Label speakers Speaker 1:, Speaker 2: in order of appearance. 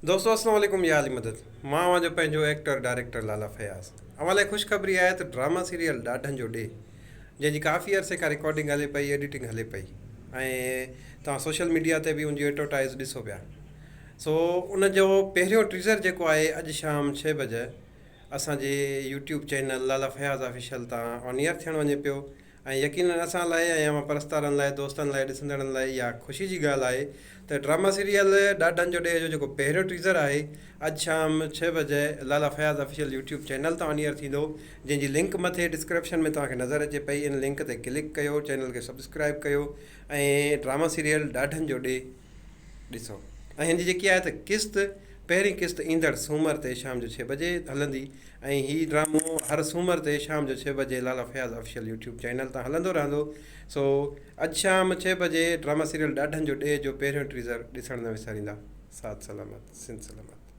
Speaker 1: دوستو اسلام عليڪم يا علي مدد مان اوهان جو پنهنجو ايڪٽر ڊائريڪٽر لالا فياض اوهان لاء خوشخبري آهي ته ڊراما سيريل ڏاڍن جو ڏي جنهن جي ڪافي عرصي کان رڪارڊنگ هلي پئي ايڊيٽنگ هلي پئي ۽ توهان سوشل ميڊيا تي به ان جي ايڊورٽائز ڏسو پيا سو ان جو پهريون ٽيزر جيڪو آهي اڄ شام ڇهه بجي اسان جي YouTube channel Lala Fayaz official تان آن ايئر ٿيڻ وڃي پيو ۽ يقينن اسان لاء ۽ اوهان پرستارن لاء، دوستن لاء، ڏسندڙن لاء اها خوشي جي ڳالهه آهي ته ڊراما سيريل ڏاڍن جو ڏيهه جو جيڪو پهريون ٽيزر آهي اڄ شام ڇهه بجي Lala Fayaz official YouTube channel تان آن ايئر ٿيندو جنهن جي لنڪ مٿي ڊسڪرپشن ۾ توهان کي نظر اچي پئي ان لنڪ تي ڪلڪ ڪيو چينل کي سبسڪرائب ڪيو ۽ ڊراما سيريل ڏاڍن جو ڏيهه ڏسو ۽ هن جي جيڪي آهي ته قسط پهرين قسط ايندڙ سومر تي شام جو ڇهه بجي هلندي ۽ هي ڊرامو هر سومر تي شام جو ڇهه بجي Lala Fayaz official YouTube channel تان هلندو رهندو سو اڄ شام ڇهه بجي ڊراما سيريل ڏاڍن جو ڏيهه جو پهريون ٽيزر ڏسڻ نه وساريندا ساٿ سلامت سنڌ سلامت.